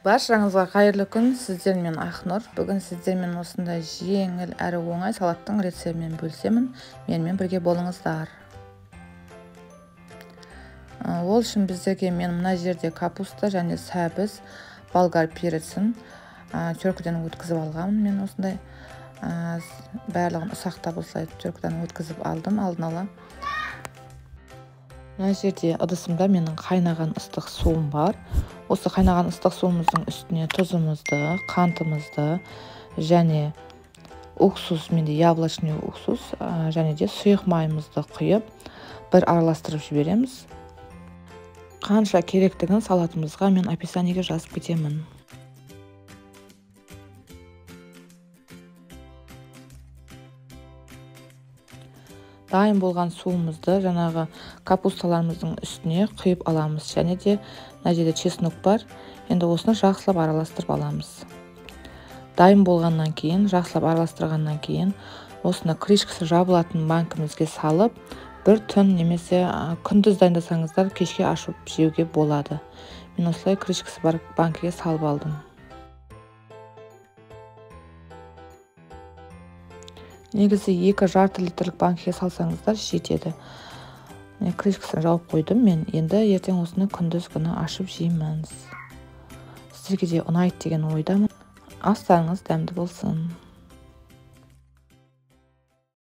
Баршаңызға қайырлы күн, сіздермен Ақнұр. Бүгін сіздермен осындай жеңіл әрі оңай салаттың рецептімен бөлісемін. Менімен бірге болыңыздар. Ол үшін біздерге мен мына жерде капуста және сәбіз, болгар перецін теркіден өткізіп алғанмын. Мен осындай барлығын ұсақтап осылай теркіден өткізіп алдым алдын ала. Мына жерде ыдысымда менің қайнаған ыстық суым бар. Осы қайнаған ыстық суымыздың үстіне тұзымызды, қантымызды және уксус, менде яблочный уксус, және де сұйық майымызды құйып, бір араластырып жібереміз. Қанша керектігін салатымызға мен описаниеге жазып кетемін. Дайын болған суымызды жаңағы капусталарымыздың үстіне құйып аламыз. Және де мына жерде чеснок бар. Енді осыны жақсылап араластырып аламыз. Дайын болғаннан кейін, жақсылап араластырғаннан кейін осыны крышкасы жабылатын банкімізге салып, бір түн немесе күндіз дайындасаңыздар кешке ашып жеуге болады. Мен осылай крышкасы бар банкіге салып алдым. Негізі 2,5 литрлік банкіге салсаңыздар жетеді. Крышкасын жауып қойдым мен. Енді ертең осыны күндіз күні ашып жейміз. Сіздерге де ұнайды деген ойдамын. Астарыңыз дәмді болсын.